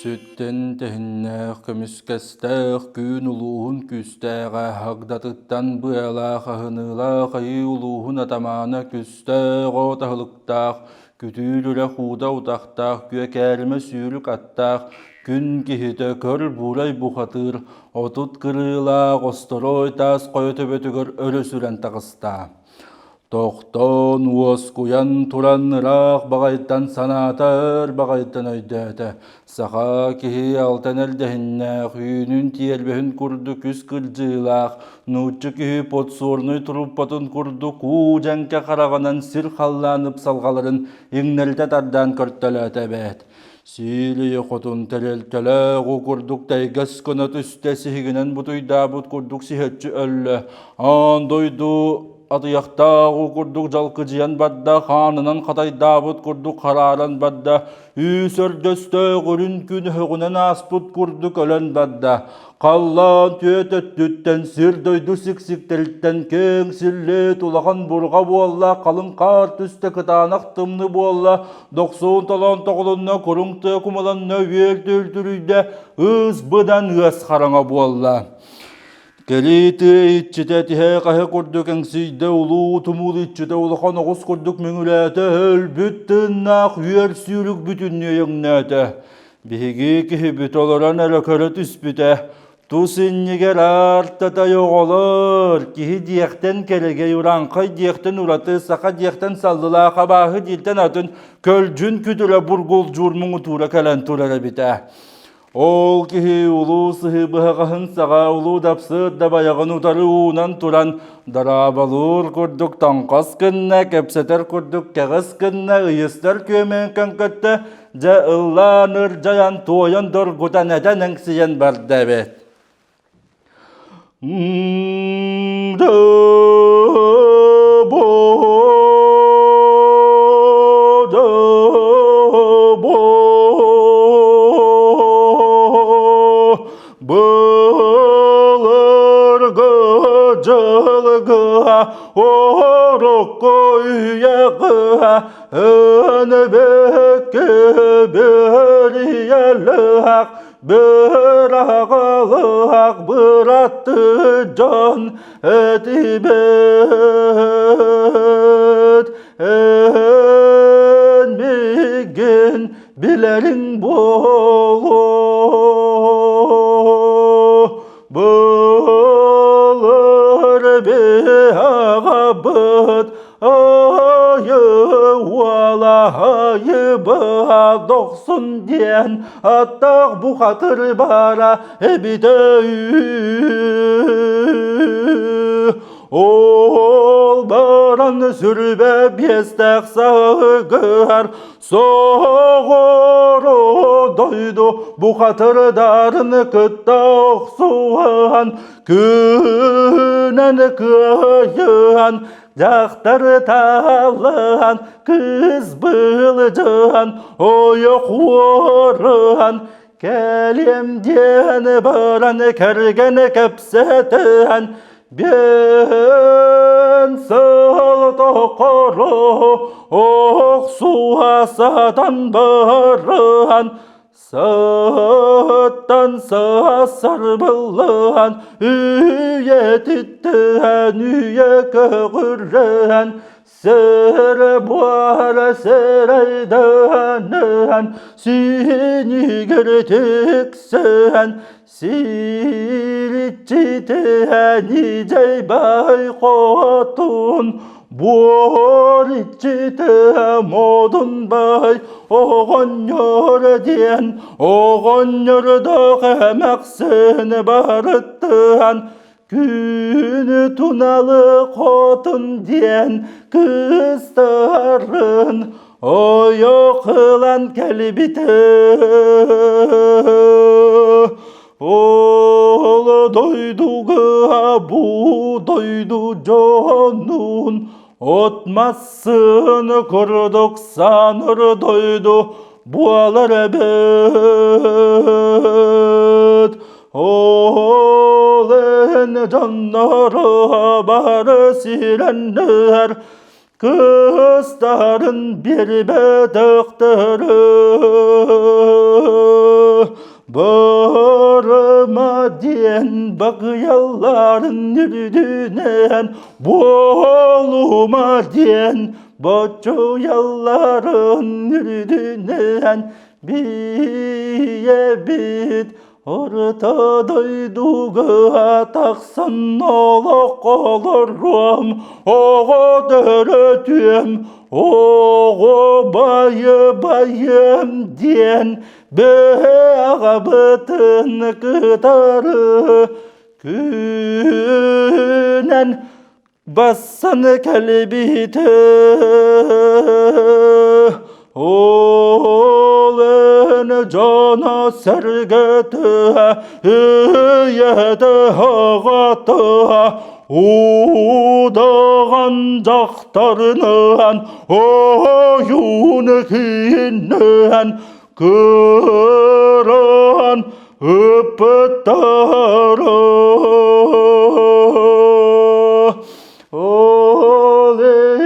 Дүпсүттэн тэһиннээх, көмүскэстээх, күн улууһун күүстээҕэ, хагдатыттан быалаах, аһыныылаах айыы улууһун атамаана күстээх от аһылыктаах, күтүүр үрэх уута утахтаах, күөкээримэ сүүрүк аттаах, күн киһитэ көр буурай бухатыыр, 30 кырыылаах осторой таас хойо төбөтүгэр өрө сүрэн таҕыста. Тохтоон, уоскуйан туран ыраах баҕайтан санаата өр баҕайтан өйдөөтө. Саха киһи алтан эрдэһиннээх, үүнүн тиэрбэһин курдук үс кырдьыылаах, нуучча киһи подсорнай труппатын курдук уу дьэҥкэ хараҕынан сир-халлаан ыпсалҕаларын иҥнэритэ тардаан көртөлөөтө эбээт. Сиилийэ хотун тэрилтэлээх уу курдук тэйгэс гына түстэ, сиһигинэн бутуйдаабыт курдук сиһэччи өллө. Аан дойду атыйахтаах уу курдук дьалкыдьыйан барда, хаанынан хатайдаабыт курдук харааран барда, үүс өрдөстөөх үрүн күн өһөҕүнэн ааспыт курдук өлөн барда. Халлаан түөт өттүттэн сир-дойду сиксиктэриттэн киэҥ силлиэт улахан бурҕа буолла, халыҥ хаар түстэ, кытаанах тымныы буолла, дохсун толоон тоҕулунна, куруҥ тыа кумаланна, үөл түлтүрүйдэ, ыыс быдан ыас хараҥа буолла. Кэлии тыа иччитэ тиһэ хаһы курдук эҥсийдэ, улуу тумул иччитэ улахан оҕус курдук мөҥүлээтэ, өлбүт тыыннаах үөр сүүрүк бүтүннүү өҥнөөтө. Биһиги киһибит олорон эрэ көрө түспүтэ, тус иннигэр аартатай оҕолор, киһи диэхтэн кэрэгэй, урааҥхай диэхтэн ураты, саха диэхтэн саллылаах, абааһы дииртэн атын көлдьүн күтүрэ бургулдьуур муҥутуура кэлэн турар эбитэ. Ол киһи улуу сыһыы быһаҕаһын саҕа улуу дапсыт дабайаҕын утары уунан туран Дорооболуур курдук тоҥхос гынна, кэпсэтэр курдук кэҕис гынна, ыйыстар күөмэйин көҥкөттө, дьэ ыллаан ырдьайан, туойан доргутан этэн эҥсийэн барда эбит. Былыргы дьылгыга урукку үйэҕэ ынбыккы бүрүйэлээх быраҕалаах быратты дьон этибит эн мигин билэриҥ буолуо былыр биһаҕабыт айы уола айыбыа дохсун диэн аттаах бухатыр баара эбитэ Ол баран сүрбэ биэстээх саһыгар Соҕуруу дойду бухатырдарын кытта охсуһан, күнэн кыайыһан, дьахтар таалыһан, кыыс былдьаһан, ойох уоруһан, кэлиэм диэн баран кэргэн кэпсэтиһэн, Биэн сыл тохоро охсуһа сатан барыһан сыттан сарбыллыһан үйэтиттэн үйэ көҕүррээн Сэрэ буора сэрэйдээн синигэр тиксэн сириччитэ нидьэйбай хотун буор иччитэ модунбай оҕонньор диэн оҕонньордоох эмэхсин барыттыан Күнү туналы хотун диэн кыыстарын ойох ылан кэлбитэ. Ол дойдуга бу дойду дьонун от массыын курдук саныр дойду буолар эбит. Ол эн дьонноро бары сирэннэр кыстарын биэрбэтэхтэрэ. диэн бакыйалларын үрдүнэн буолума диэн боччуйалларын үрдүнэн бийэбит Орто дойдуга тахсан олох олоруом, оҕо төрөтүөм, оҕо байы-байыам диэн бөһө аҕабытын кытары күнэн Бассан кэлбитэ ол эн дьоно-сэргэтэ үйэтэ аҕата удаҕан дьахтарынан ойуун кииннээн кыран ыппыттара. Ол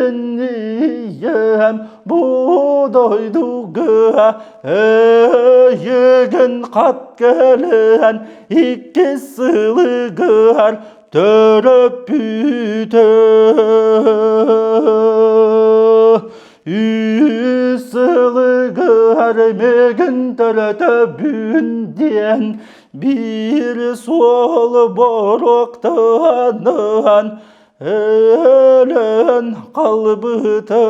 иннием бу дойдуга эйигин хат кэлэн иккис сылыгар төрөппүтэ. Үс сылыгар мигин төрөтөбүн диэн биир суол боруоктанан өлөн халбыта.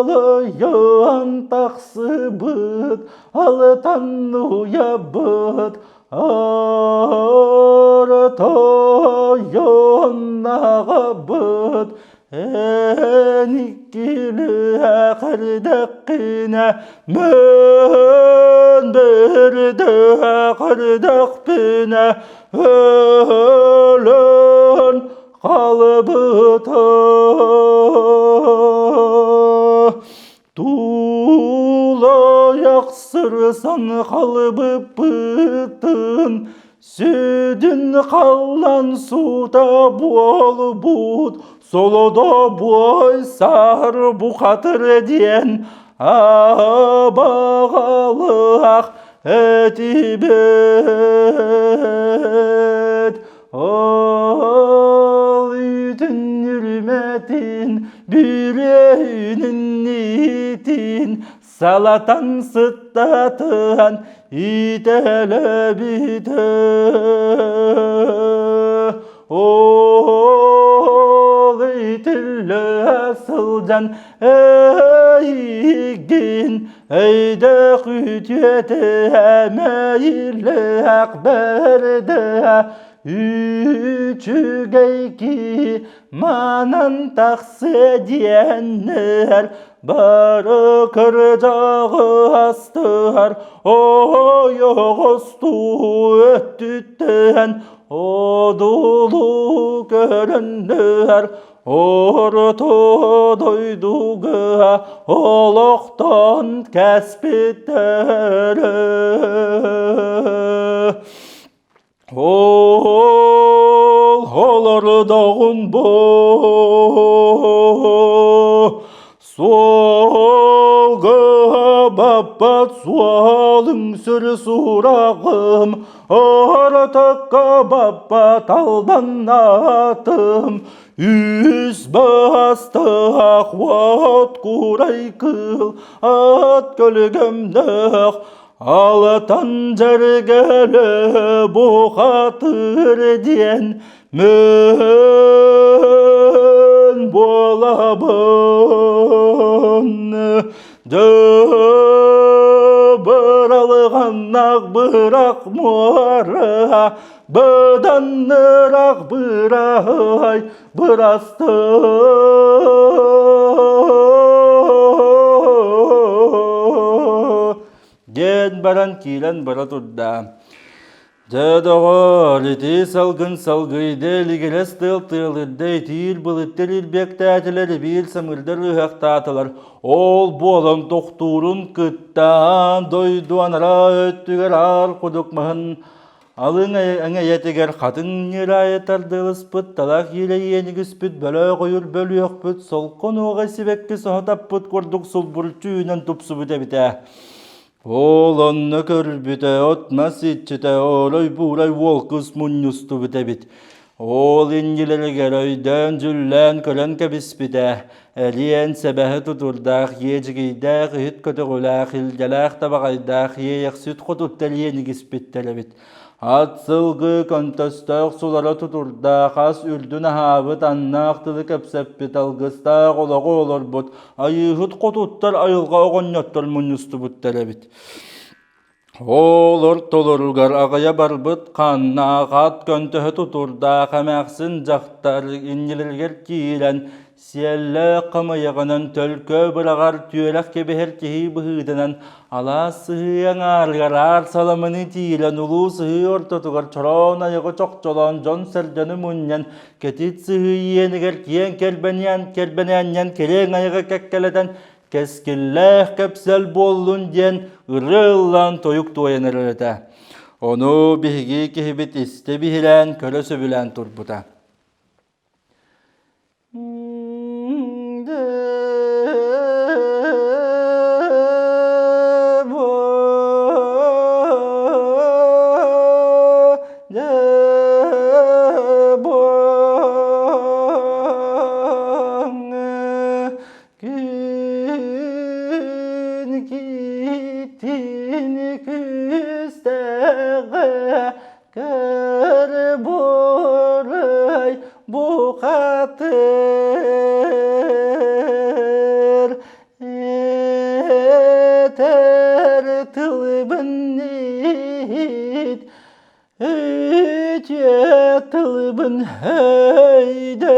Охтолойон тахсыбыт, алтан уйабыт, Ортойоннаҕабыт эн иккилээх эрдэххинэ мөн бэрдээх эрдэхпинэ өлөн халбыта Тулайах сырсан халбыппытын, сүдүн халлан суута буолбут, солодо буой саар бухатыр диэн абаҕалаах этибит. Ол үтүн үрмэтин, бүрүөһүнүн иитин, салатан сыттатыһан иитэлэбитэ. Ол итиллэ сылдьан эйигин өйдөөх үтүөтэ мэйилээх бэрдэ үчүгэй киһи манан тахсыа диэннэр бары кырдьаҕастар ойоҕостуу өттүттэн одулуу көрөннөр Орто дойдуга олохтон кэспиттэрэ. Ол олордоҕун бу Суолга баппат суолуҥ сүр сураҕым, Ортокко баппат албаннаатым, Үс бастаах уот курай кыыл ат көлүгэмнээх Алатан дьэргэлэ бухатыр диэн Мөн буолабын Дьыбыралыганнах бырах муора Быданнырах бырай бырасты Диэн баран киирэн бара турда. Дьэ, доҕоор, ити салгын салгыйда, илигирэс тыал тыалырда, итиир былыттар илбиэктээтилэр, биир самыырдар ыһыахтаатылар. Ол буолан тохтуурун кытта дойду анараа өттүгэр аар кудук маһын алыҥ эҥэйэтигэр хатыҥ ньыраайы тардылыспыт, талах иилэйиэнигиспит, бөлөөх ойур бөлүөхпүт, солко нуоҕай сибэкки соһутаппыт курдук сулбуруччу үүнэн тупсубут эбитэ. Ол онно көрбүтэ от-мас иччитэ орой-буурай уол кыс мунньустубут эбит. Ол иннилэригэр өйдөөн-дьүллээн көрөн кэбиспитэ, эриэн сэбэһэ тутурдаах, иэдьигийдээх иһит көтөҕүлээх, илгэлээх табаҕайдаах иэйэхсит хотуттар иэнигиспиттэр эбит. Ат сылгы көнтөстөөх сулара тутурдаах, ас үрдүн аһаабыт, аннаах тылы кэпсэппит, алгыстаах олоҕу олорбут, айыыһыт хотуттар айылҕа оҕонньоттор мунньустубуттар эбит. Ол ортолоругар аҕыйа барбыт хааннаах ат көнтөһө тутурдаах эмээхсин дьахтар иннилэригэр киирэн Сиэллээх хамыйаҕынан төлкө быраҕар түөрэх кэбиһэр киһи быһыытынан алаас сыһыы аҥаарыгар аар саламаны тиирэн улуу сыһыы ортотугар чороон айаҕы чохчолоон дьон-сэргэни мунньан кэтит сыһыы иэнигэр киэҥ кэрбэниэн кэрбэнээнньэн кириэҥ айаҕы кэккэлэтэн кэскиллээх кэпсэл буоллун диэн ырыа ыллаан тойук туойан эрэр этэ. Ону биһиги киһибит истэ биһирээн көрө сөбүлээн турбута. Күн китин күстэҕэ Көр бурай бухатыр этэр тылбын иһит үтүө тылбын өйдөө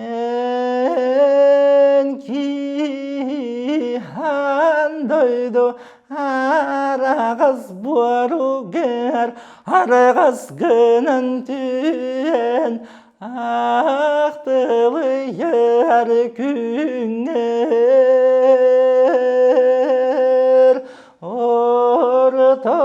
эн киһи дойду Араҕас буоругар араҕас гынан түһэн ахтылыйар күҥҥэр орто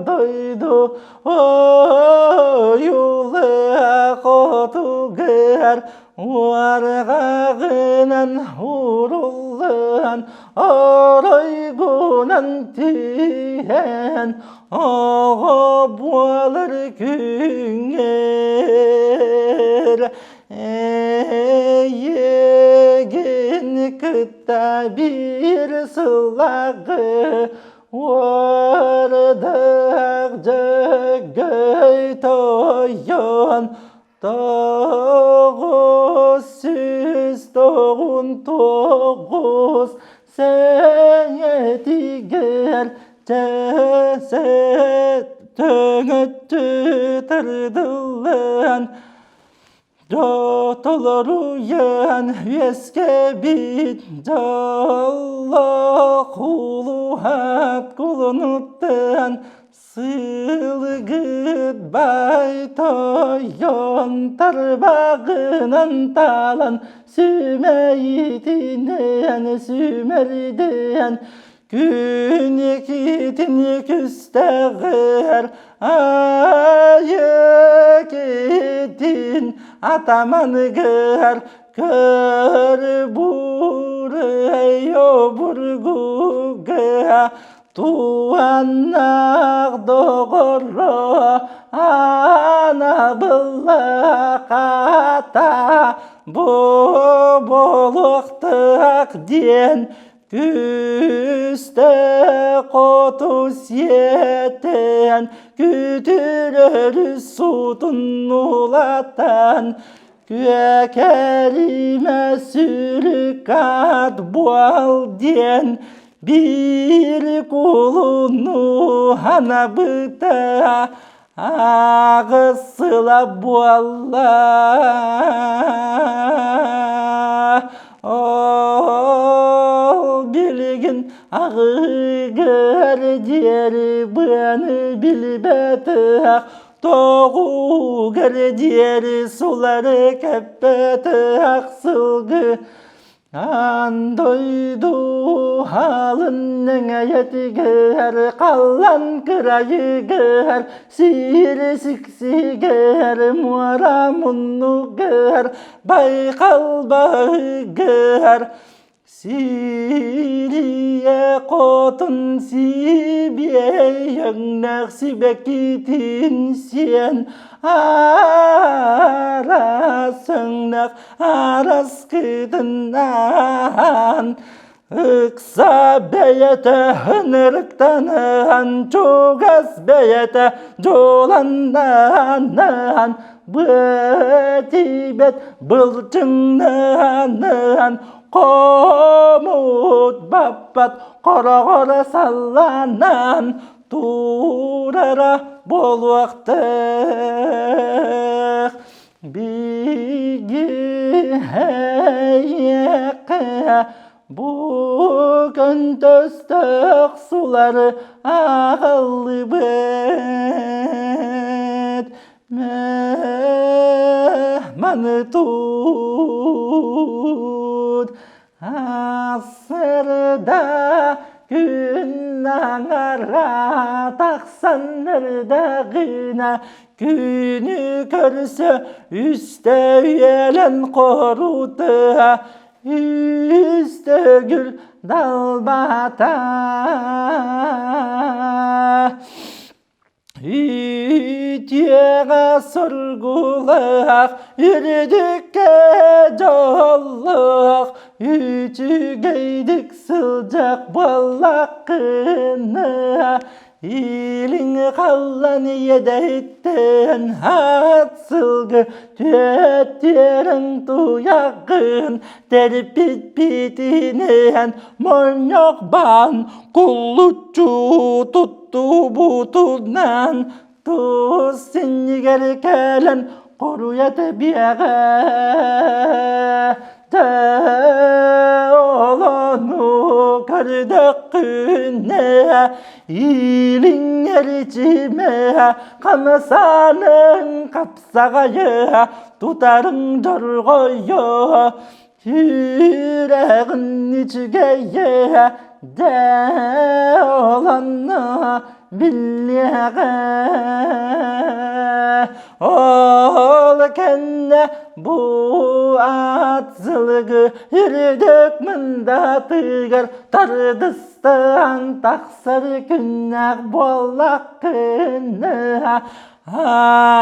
дойду ойуулаах хотугар Уарҕаҕынан ууруллан, оройгунан түһэн, оҕо буолар күҥҥэр эйигин кытта биир сыллааҕы уордах дьөгөй тойон 999 сэнэтигэр төҥөттү тардыллан толоруйан үөскэбит дьоллоох улуһат кулунуттан Сылгыт бай тойон тарбаҕынан таалан сүмэйитинэн сүмэрдээн күн икитин күстэҕэр айы китин атаманыгар көр бурай обургуга Туаннаах доҕоро анабыллаахата бу буолуохтаах диэн күүстээх хоту сиэтэн күтүрөрү суутун улатан Күөкэлимэ сүрүкат буол диэн биир кулуну ханабыта аҕыс сыла буолла. Ол билигин аҕыгар диэри быаны билбэтэх Тоҕугар диэри сулары кэппэтэх сылгы Аан дойду хаалын эҥэйэтигэр халлан кырайыгар сиир сиксигэр муора муннугар байхал баһыгар. Сирийэ хотун сибиэй өҥнөөх сибэккитин сиэн араас өҥнөөх араскытынаан ыкса бэйэтэ ынырыктаныһан чугас бэйэтэ дьуланнаан быатибэт былчыҥнаан Хомут баппат хороҕор салланан турара буолуохтаах. Биги эйиэхэ бу көнтөстөөх сулары аҕаллыбыт. Маны тут Асырда күн аҥара тахсан ырдагына күнү көрсө үстэ үйэлэн хорутуа үстэ гүл далбата Үтүөҕэ соргулаах, үрдүккэ дьоллоох, үчүгэйдик сылдьах буоллаххына, илиҥ халлан иэдэйиттэн ат сылгы түөттүөрүҥ туйаҕын тэрпиппитинэн монньох баан куллуччу тут Туубутунан туус синньигэр кэлэн хоруйа тэбиэҕэ олону көрдөххүнэ иилиҥ эрчимэ хамсаныҥ хапсаҕайа тутарыҥ дорҕойо Сүрэҕин үчүгэйэ дьэ олонно биллиэҕэ Ол кэннэ бу аат сылгы үрдүк мындатыгар тардыстан тахсар күннээх буоллаххына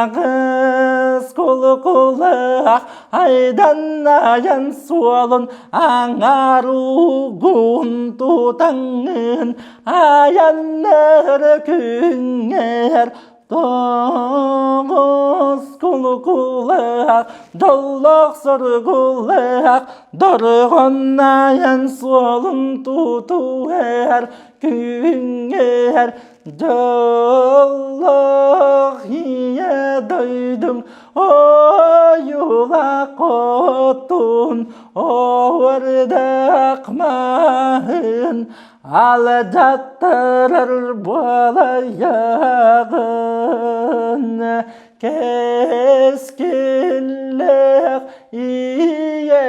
Аҕыс кулукулаах айдан-айан суолун аҥаар угун тутаҥҥын айаннар күҥҥэр тоҕус кулукулаах дьоллоох соргулаах дорҕон айан суолун тутуһар күҥҥэр Дьоллоох ийэ дойдум ойуулаах хотун оһуордаах маһын алдьаттарар буолайаҕын кэскиллээх ийэ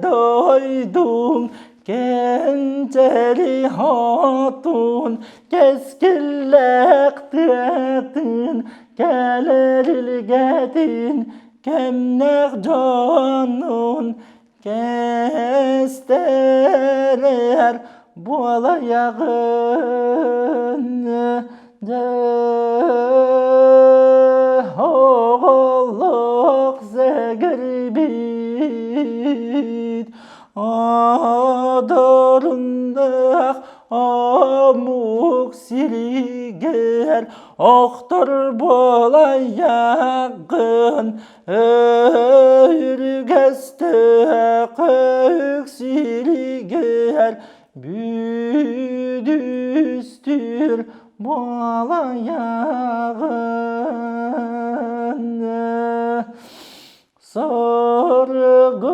дойдум Кэнчэри хотун кэскиллээх тыатын кэлэр илгэтин кэмнээх дьонун кэстэрэр буолайаҕын дьэ оҕолох сэгэрбит Одоруннаах омук сиригэр охтор буолайаҕын өрүгэстээх сиригэр бүдүстүүр буолайаҕын Соргуҥ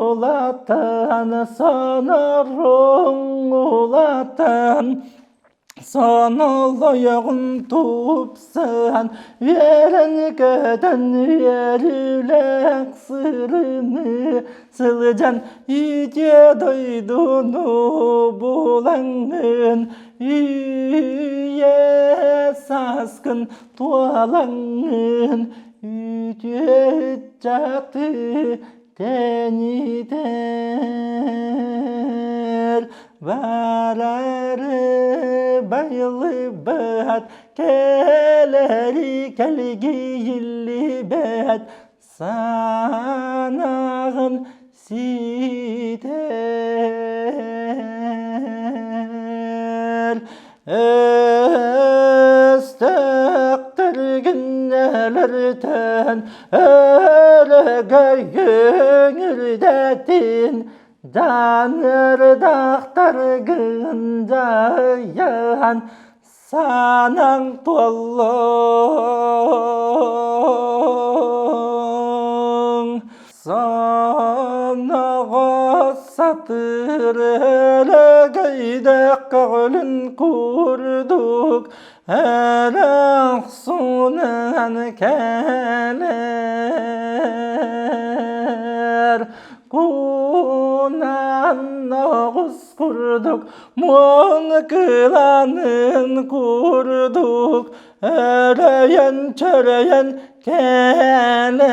улатан, соноруҥ улатан, сонолойоҕун тупсан, үөрэн-көтөн үөрүүлээх сырыны сылдьан үтүө дойдуну булаҥҥын, үйэ сааскын туолаҥҥын, Үтүө ыччаты. тэнитэр барары байыллыбат кэлэри кэлгийиллибэт санаҕын ситэр Өстөөхтөргүн өлөртөн өрөгөйгүн үрдэтин Данырдахтаргын дьайан Саанаҥ туоллуҥ, Соноҕо сатыыр өлөгөйдөөх көҕүлүн курдук өрө охсунан кэлэр. Кунан оҕус курдук Муон кыланын курдук өрөйөн-чөрөйөн кэлэр.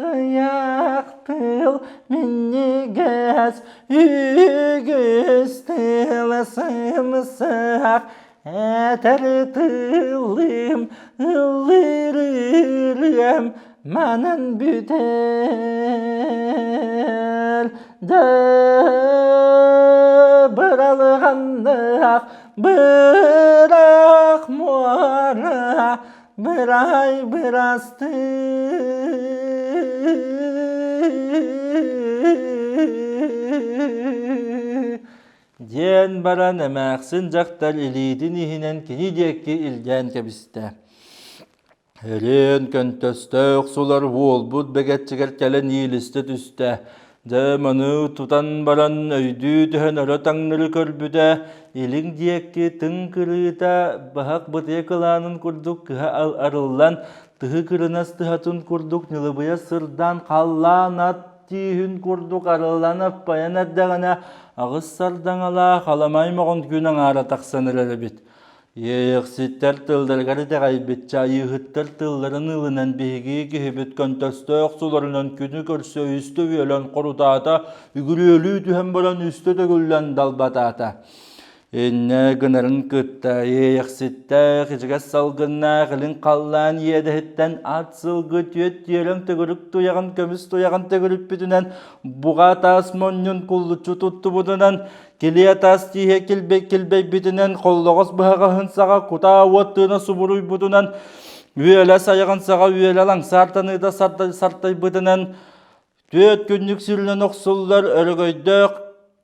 Аҕыйах тыл минньигэс, үгүс тыл сымсах, этэр тылым ыллыырым манан бүтэр да быралыганнаах бырах муора бырай бырастыы Диэн баран эмээхсин дьахтар илиитин иһинэн кини диэки илгээн кэбистэ. Өлүөн көнтөстөөх сулар уолбут бэгэччигэр кэлэн иилистэ түстэ. Дьэ маны тутан баран өйдүү түһэн өрө таҥнары көрбүтэ, илиҥ диэки тыҥ кырыыта баһах бытыйа кылаанын курдук кыһа арыллан, тыһы кырынас тыһатын курдук ньылыбыйа сырдаан халлаан ат тииһин курдук арыллан аппайан эрдэҕинэ аҕыс сардаҥалаах аламай моҕон күн аҥаара тахсан эрэр эбит. Иэйэхситтэр тылларыгар итэҕэйбитчэ айыыһыттар тылларын ылынан биһиги киһибит көнтөстөөх суларынан күнү көрсө үстэ үөлэн хорутаата, үгүрүөлүү түһэн баран үстэ төгүллэн далбатаата. Иннэ гынарын кытта иэйэхситтээх, ичигэс салгыннаах илин халлаан иэдэһиттэн ат сылгы түөт түөлэҥ төгүрүк туйаҕын көмүс туйаҕын төгүрүппүтүнэн буҕа таас монньун куллуччу туттубутунан килиэ таас тииһэ килбэйбитинэн холлоҕос быһаҕаһын саҕа кутаа уот тыына субуруйбутунан үөлэ сайаҕын саҕа үөлэ лаҥсаар таныыта сартайбытынан Түөрт күннүк сиринэн охсуллар өрөгөйдөөх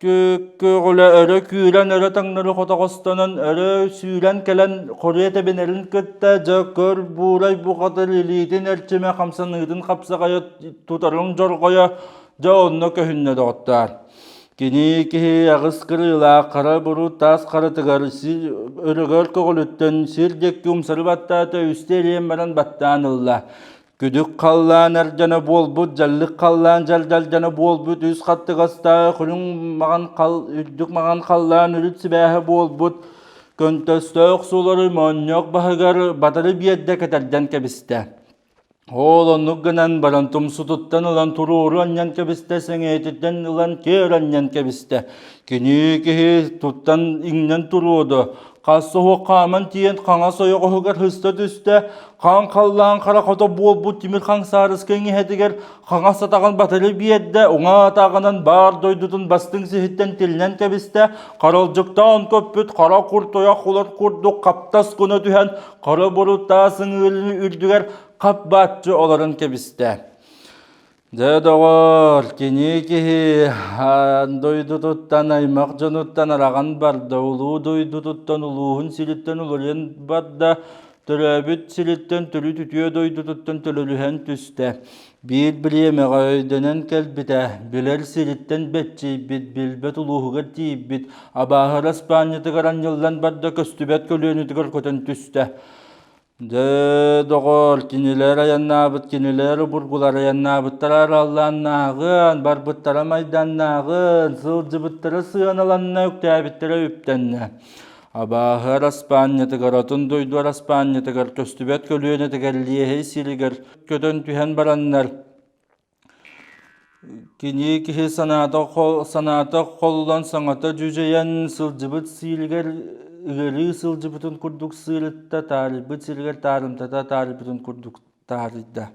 көҕүлэ өрө күүрэн өрө таҥнары хотоҕостонон өрө сүүрэн кэлэн хоруйа тэбинэрин кытта дьэ көр буурай бухатыр илиитин эрчимэ хамсаныытын хапсаҕайа тутарын дьорҕойо дьэ онно көһүннэ доҕоттоор. Кини киһи аҕыс кырыылаах хара бурут таас харатыгар өрөгөр көҕүлүттэн сир диэки умсары баттаата үстэ илиэн баран баттаан ылла. Күдүк халлаан эрдэнэ буолбут, дьаллык халлаан дьалдьалдьана буолбут, үс хаттыгастаах үрүҥ маҕан хал, үрдүк маҕан халлаан үрүт сибээһэ буолбут, көнтөстөөх сулары моонньоох баһыгар батары биэрдэ кэтэрдэн кэбистэ. Ол оннук гынан баран тумсутуттан ылан туруору анньан кэбистэ, сэҥээтиттэн ылан киэр анньан кэбистэ. Кини киһи туттан иҥнэн туруоду, Хас соһуох хааман тиийэн хаҥас ойоҕоһугар сыста түстэ, хаан халлаан хара хото буолбут тимир хаҥсаарыска иҥэһэтигэр хаҥас атаҕын батары биэрдэ, уҥа атаҕынан баар дойдутун бастыҥ сиһиттэн тилинэн кэбистэ, харалдьыктаан көппүт хара куртуйах улар курдук хаптас гына түһэн, хара буруттаас ыҥыырын үрдүгэр хап бааччы олорон кэбистэ. Дьэ, доҕоор, кини киһи дойдутуттан, аймах дьонуттан араҕан барда, улуу дойдутуттан, улууһун сириттэн уларыйан барда, төрөөбүт сириттэн төрүт үтүө дойдутуттан төлөрүһэн түстэ. Биир бириэмэҕэ өйдөнөн кэлбитэ, билэр сириттэн бэччийбит, билбэт улууһугар тиийбит, абааһы араспаанньатыгар анньыллан барда, көстүбэт көлүөнэтигэр көтөн түстэ. Дьэ, доҕоор, кинилэр айаннаабыт, кинилэр обургулар айаннаабыттара араллааннааҕын, барбыттара майданнааҕын, сылдьыбыттара сыаналанна, үктээбиттэрэ үптэннэ. Абааһы араспаанньатыгар, атын дойду араспаанньатыгар, көстүбэт көлүөнэтигэр Лиэһэй сиригэр көтөн түһэн бараннар, кини киһи санаата, санаата холлон саҥата дьүдьэйэн сылдьыбыт сиилигэр ыарыы сылдьыбытын курдук сыырытта, таарыйбыт сиригэр таарымтата таарыйбытын курдук таарыйда.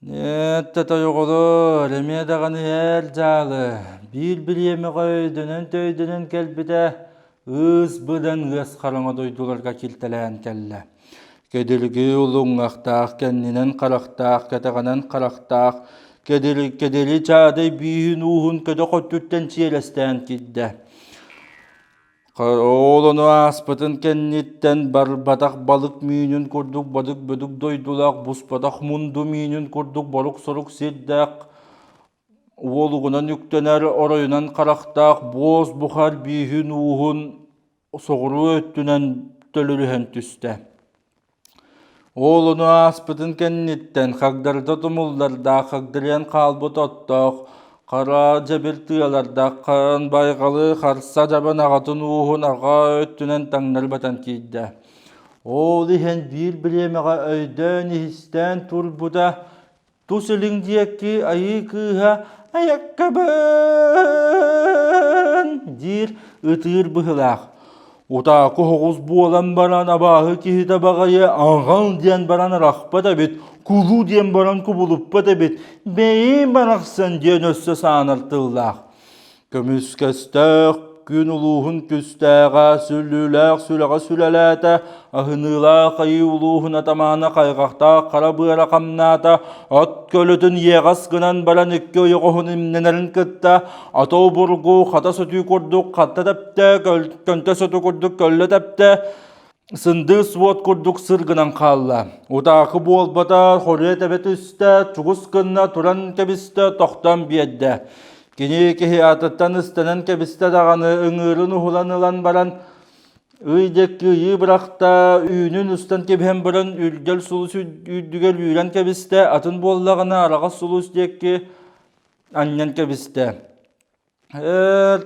Эттэ тойоҕолоор, эмиэ даҕаны эр дьаалы, биир бириэмэҕэ өйдөнөн-төйдөнөн кэлбитэ, ыыс быдан ыас хараҥа дойдуларга килтэлээн кэллэ. Кэдилги улуҥҥахтаах, кэннинэн харахтаах, кэтэҕинэн харахтаах, кэдили, кэдили чаадай бииһин ууһун көтөх өттүттэн чиэлэстээн киирдэ. Ол ону ааспытын кэнниттэн барбатах балык миинин курдук бадык-бөдүк дойдулаах, буспатах мунду миинин курдук борук-сорук сирдээх, уолугунан үктэнэр, оройунан харахтаах буос бухар бииһин ууһун соҕуруу өттүнэн төлөрүһэн түстэ. Ол ону ааспытын кэнниттэн хагдарыта тумуллардаах, хагдарыйан хаалбыт оттоох, хара дьэбир тыалардаах хаан байҕалы харса дьабан аҕатын ууһун арҕаа өттүнэн таҥнары батан киирдэ. Ол иһэн биир бириэмэҕэ өйдөөн иһистээн турбута Тус илиҥ диэки айыы кыыһа «Айаккабын!» диир ытыыр быһыылаах. Утаакы оҕус буолан баран абааһы киһитэ баҕайы аҕал диэн баран арахпат эбит, кулуу диэн баран кубулуппат эбит, бэйиҥ барахсан диэн өссө саанар тыллаах. Көмүскэстээх күн улууһун күстээҕэ, сүллүүлээх сүрэҕэ сүрэлээтэ, аһыныылаах айыы улууһун атамаана хайҕахтаах хара быара хамнаата, от көлөтүн иэҕэс гынан баран икки ойоҕоһун имнэнэрин кытта ата обургу хата сотүү курдук хатта тэптэ, көнтө соту курдук көллө тэптэ, Сындыыс уот курдук сыр гынан хаалла. Утаакы буолбата, хоруйа тэбэ түстэ, чугус гынна туран кэбистэ, тохтон биэрдэ. Кини киһи атыттан ыстанан кэбистэ даҕаны ыҥыырын уһулан ылан баран ый диэки ыйыы бырахта, үүнүн устан кэбиһэн баран үргэл сулус үрдүгэр үүрэн кэбистэ, атын буоллаҕына араҕас сулус диэки анньан кэбистэ. Эр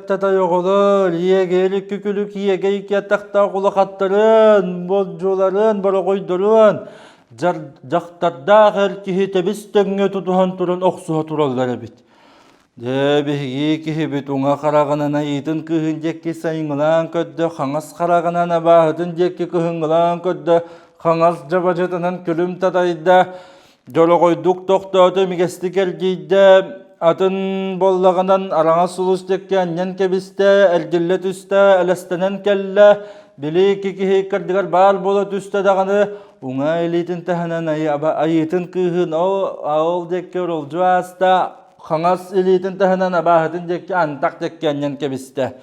оҕолор, иэгэйи күкүлүк иэгэй киэтахтаах улахаттарын, болдьуларын, бороҕойдорун дьахтардаах эр киһи тэбис тэҥҥэ тутуһан туран охсуһа тураллар эбит. Дьэ, биһиги киһибит уҥа хараҕынан айыытын кыыһын диэки сайыҥҥылаан көрдө, хаҥас хараҕынан абааһытын диэки кыһыҥҥылаан көрдө, хаҥас дьабадьытынан күлүм татайда, Дьолоҕойдук тохтоото, имигэстик эргийдэ, атын буоллаҕынан араҥас сулус диэки анньан кэбистэ, эргиллэ түстэ, элэстэнэн кэллэ, били икки киһи ыккардыгар баар буола түстэ даҕаны, уҥа илиитин таһынан айыытын кыыһын ол, ол диэки оролдьу ааста, хаҥас илиитин таһынан абааһытын диэки антах диэки анньан кэбистэ.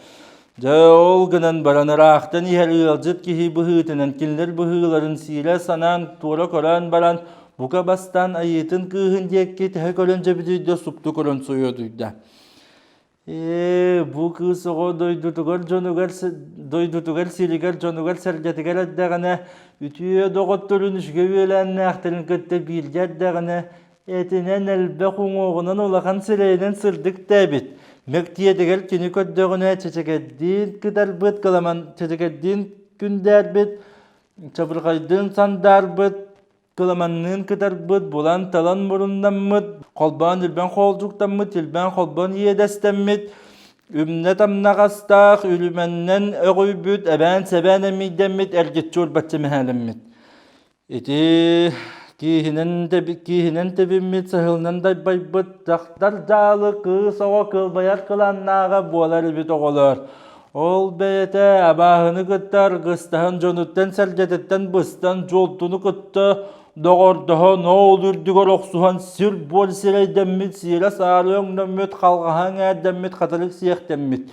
Дьэ, ол гынан баран ыраахтан иһэр ыалдьыт киһи быһыытынан кинилэр быһыыларын сиирэ санаан туора көрөн баран, бука бастаан айыытын кыыһын диэки тэһэ көрөн дьэбидийдэ супту көрөн сойуодуйда. Ээ, бу кыыс оҕо дойдутугар дьонугар дойдутугар сиригэр дьонугар сэргэтигэр эрдэҕинэ, үтүө доҕотторун үчүгэй үөлээннээхтэрин кытта бииргэ эрдэҕинэ, Этинэн элбэх уҥуоҕунан улахан сирэйинэн сырдык да эбит. Мэктиэтигэр кини көрдөҕүнэ чэчэкэйдиин кытарбыт, кыламан чэчэкэйдиин күндээрбит, чабырҕайдыын сандаарбыт, кыламанныын кытарбыт, булан-талан муруннаммыт, холбоон илбэн хоолдьуктаммыт, илбээн холбоон иэдэстэммит, үмнэ тамнаҕастаах, үлүмэннэн өҕүйбүт, эбээн-сэбээн эмиийдэммит, эргиччи урбаччы мэһээлэммит. Ити кииһинэн, кииһинэн тэбиммит, саһылынан дайбайбыт дьахтар дьаалы кыыс оҕо кылбайар кылааннааҕа буолар эбит оҕолор. Ол бэйэтэ абааһыны кытта аргыстаһан дьонуттан-сэргэтиттэн быстан дьуолтуну кытта доҕордоһон ол үрдүгэр охсуһан сир-буор сирэйдэммит, сиэрэ-саары өҥнөммүт, халҕаһа эҥээрдэммит, хатырык сиэхтэммит.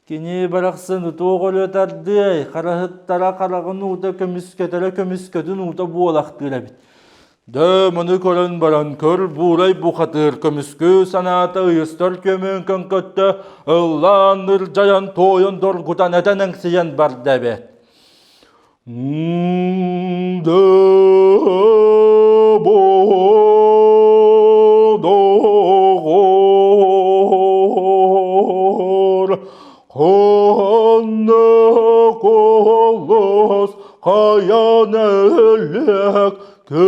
Кини барахсан туох өлө тардыай, хараһыттара хараҕын уута көмүскэтэрэ көмүскэтин уута буолахтыыр эбит. Дөө маны көрөн баран көр буурай бухатыыр көмүскүү санаата ыйыстар көмүн көҥкөттө ыллаан ырдьайан туойан доргутан этэн эҥсийэн барда эбээт. Доҕор, ханна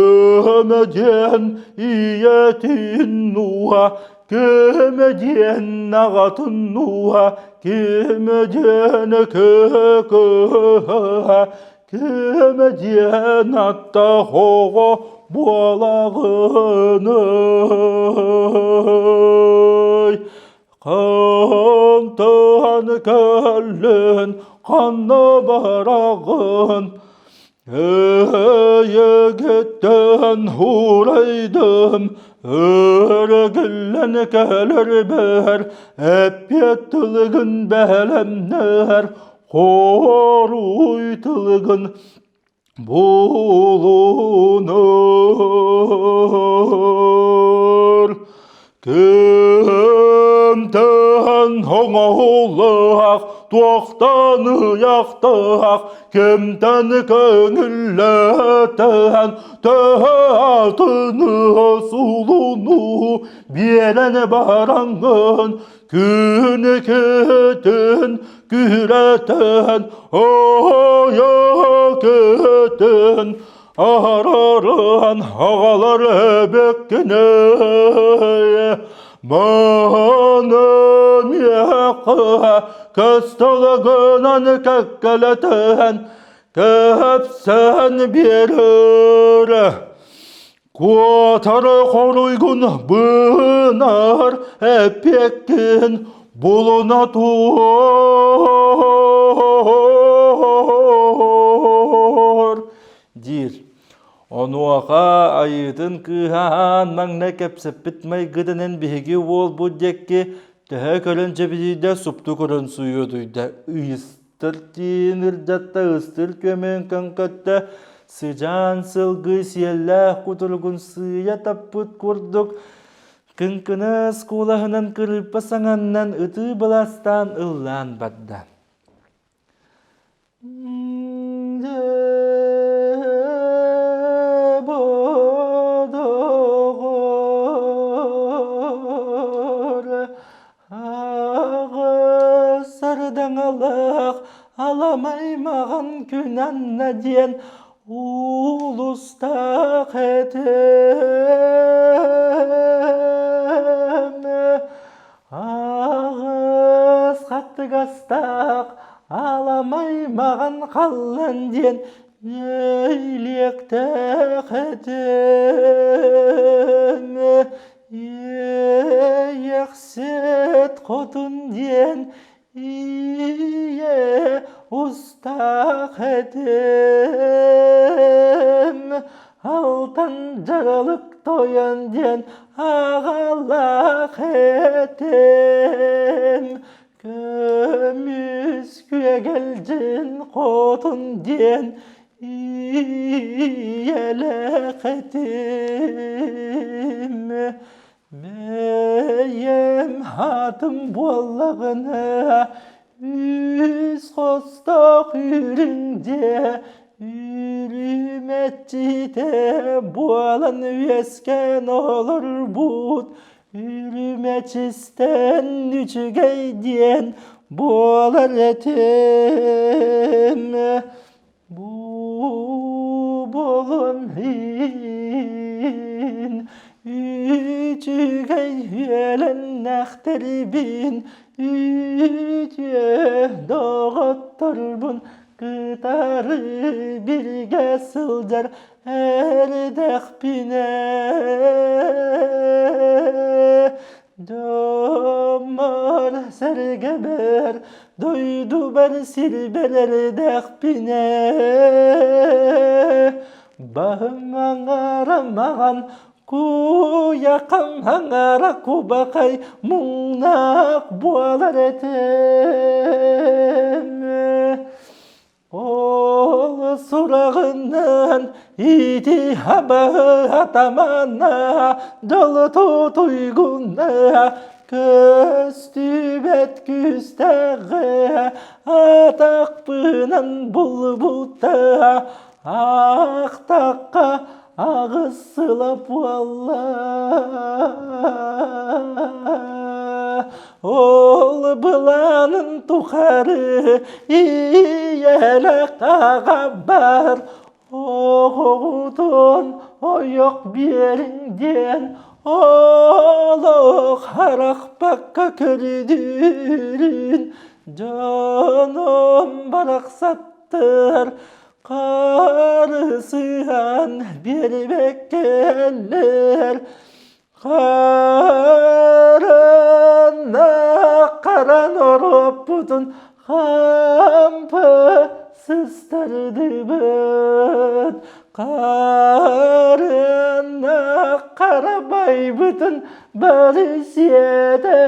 Көмө диэн ийэтин нууһа, көмө диэн аҕатын нууһа, кимэ диэн кө-кө кимэ диэн аттах оҕо буолаҕыный? Хантан кэллин, ханна бараҕын? Эйигиттэн уурайдым, өрөгүллэн кэлэрбэр, эппиэт тылыгын бэлэмнэр, хоруй тылыгын булунар. Кимтэн оҥоһуллаах, туохтан ыйахтаах, кимтэн көҥүллэтэн, төһө атыны сулуну биэрэн бараҥҥын, күн күрэтэн, ойо көтөн, Аһараран аҕалар эбэккинэ Мааны миэхэ көстөлөгүнэн кэккэлэтэн кэпсэн биэрэр. Куотар хоруйгун быынар эппиэккин булуна тур диир. Онуоха айыытын кыыһа аан маҥнай кэпсэппит майгытынан биһиги уолбут диэки төһө көрөн дьэбидийдэ супту көрөн суйуотуйда ыйыстар тиин ырдатта ыстыр көмөн көҥкөттө сыдьаан сылгы сиэллээх кутуругун сыыйа таппыт курдук кыҥкынас куолаһынан кырыыппа саҥаннан ытыы былаастаан ыллаан барда. Сардаҥалаах аламай маҕан күн анна диэн улустаах этим. Аҕыс хаттыгастаах аламай маҕан халлан диэн нэһилиэктээх этим. Иэйэхсит хотун диэн ийэ устаах этим. Алтан дьаралык тойон диэн аҕалаах этим. Көмүс күөгэлдьин хотун диэн ийэлээх этим. Бэйэм аатым буоллаҕына үс хостоох үрүҥ дьиэ үрүмэччитэ буолан үөскээн олорбут үрүмэчистэн үчүгэй диэн буолар этим. Бу буолун иһин үчүгэй үөлэннэхтэрбин үтүө доҕотторбун кытары бииргэ сылдьар эрдэхпинэ Дьоммор сэргэбэр, дойдубар сирбэр эрдэхпинэ, баһым аҥара маҕан, куйахам аҥара кубахай муҥнаах буолар этим. Ол сураҕынан ити абаһы атамана дьолоту туйгуна көстүбэт күүстээҕи атахпынан булбута ахтахха аҕыс сыла буолла. Ол былаанын тухары ийэлэх аҕабар. Оҕоҕутун ойох биэриҥ диэн олох харахпакка көрүдүүрүн дьонум барахсаттар харысыһан биэрбэккэлэр Харана харан ороппутун хампы сыстардыбыт Харына харабайбытын бары сиэтэ.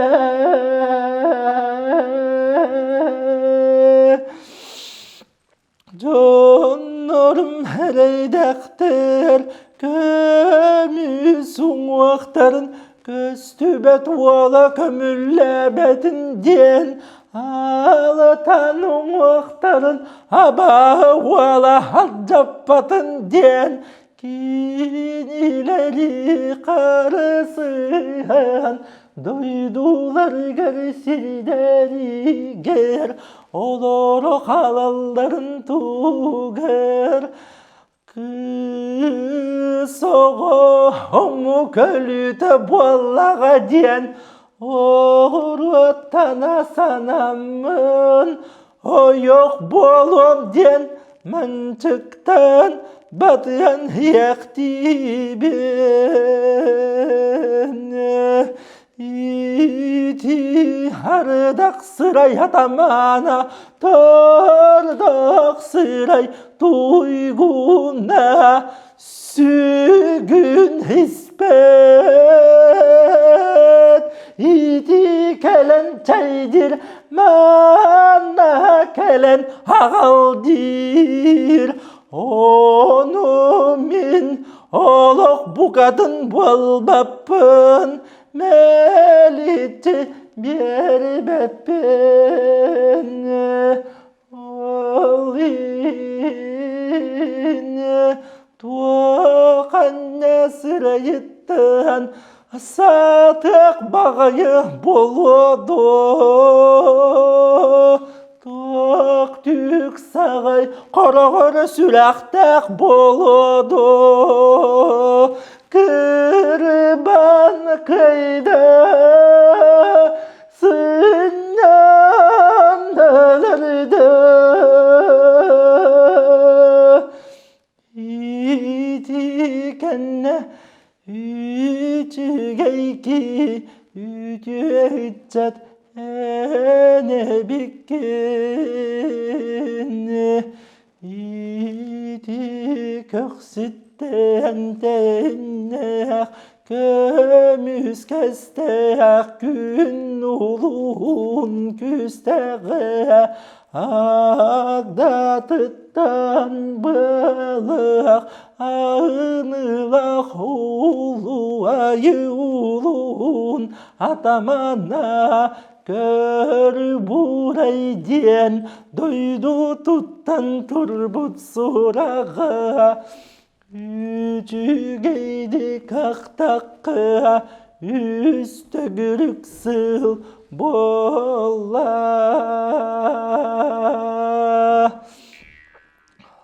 Дьоннорум эрэйдэхтэр көмүс уҥуохтарын көстүбэт уола көмүллээбэтин диэн алатан уҥуохтарын абааһы уола алдьаппатын диэн кинилэри харысыһан дойдуларыгар сирдэригэр олоро хаалалларын тугар кыыс оҕо омук өлүүтэ буоллаҕа диэн оҕуруоттана санаммын ойох буолуом диэн манчыктан батыһан иэхтиибин Ити ардах сырай атамаана тордох сырай туйгуна сүгүн испэт Ити кэлэн чэйдир манна кэлэн аҕал диир Ону мин олох букатын буолбаппын мэлити биэрбэппин Ол иһин туох анньа сырайыттан саатыах баҕайы буолуо дуо Туох түк саҕай хороҕор сүрэхтээх буолуо дуо Кырбан кыйда сынньан өлөрдө Ити кэннэ үчүгэй үтүө ыччат эн эбиккин Ити көхсүттэн тэҥнээх көмүскэстээх күн улуун күстэҕэ агдатыттан былах аынылах улуу айыы улуун атамана Көрбурай диэн дойду туттан турбут сураҕа Үчүгэйдик ахтахха үс төгүрүк сыл буолла.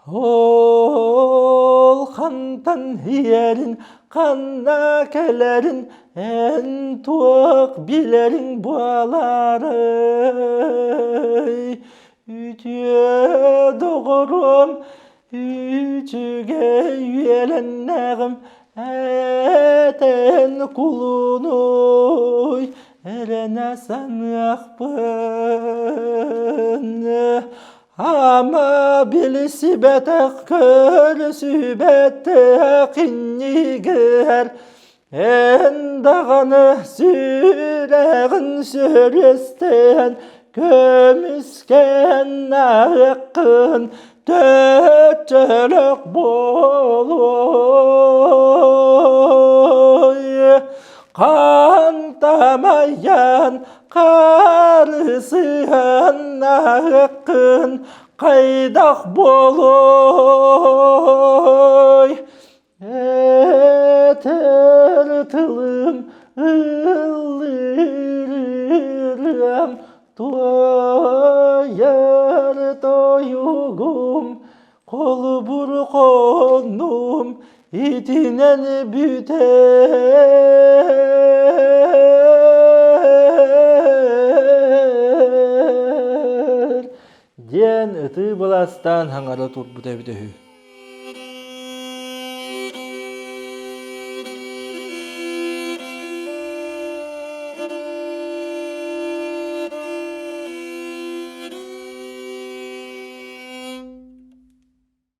Ол хантан иһэрин, ханна кэлэрин эн туох билэриҥ буолаарай? Үтүө доҕоруом, үчүгэй үөлэннэҕим этэн кулунуй, эрэнэ саныахпын. Ама билсибэтэх көрсүбэтэх иннигэр эн даҕаны сүрэҕин сөрүөстээн көмүскээн аһыаххын төчөлөх буолуой хантамайан Харысыһан аһыккын хайдах буолуой? Этэр тылым ыллыырым туойар тойугум холобур холобур. бүтэр диэн ытыы былаастаан хаҥара турбута эбитэ үһү.